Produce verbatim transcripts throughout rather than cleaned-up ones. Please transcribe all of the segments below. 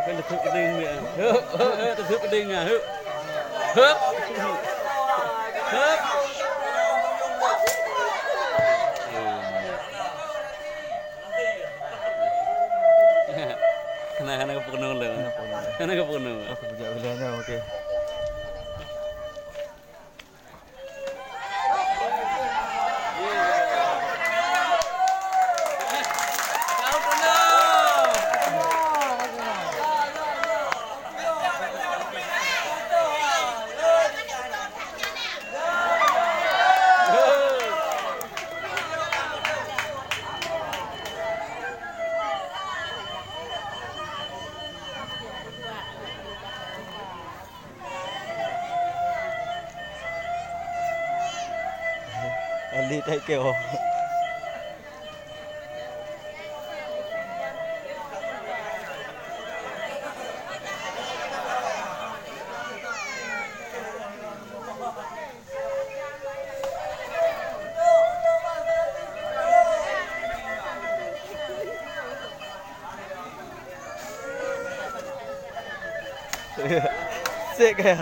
Kan teuteup keudéng dia. Hup, hup, hup, teuteup keudéng dia. Hup. Hup. Hup. Hana, hana geupeukeunong lé. Hana geupeukeunong. Aku peujak wilayah nyoe, okey. Ali take care. Sek kaya.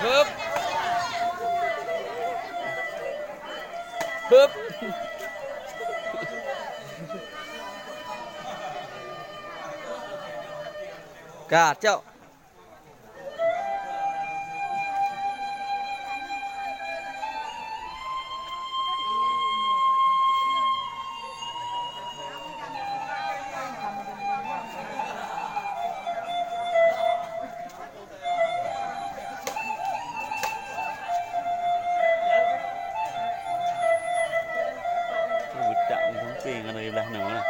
Hup. Hup. Ka, cok. Butak sampéng ngon dari blah nyoe lah.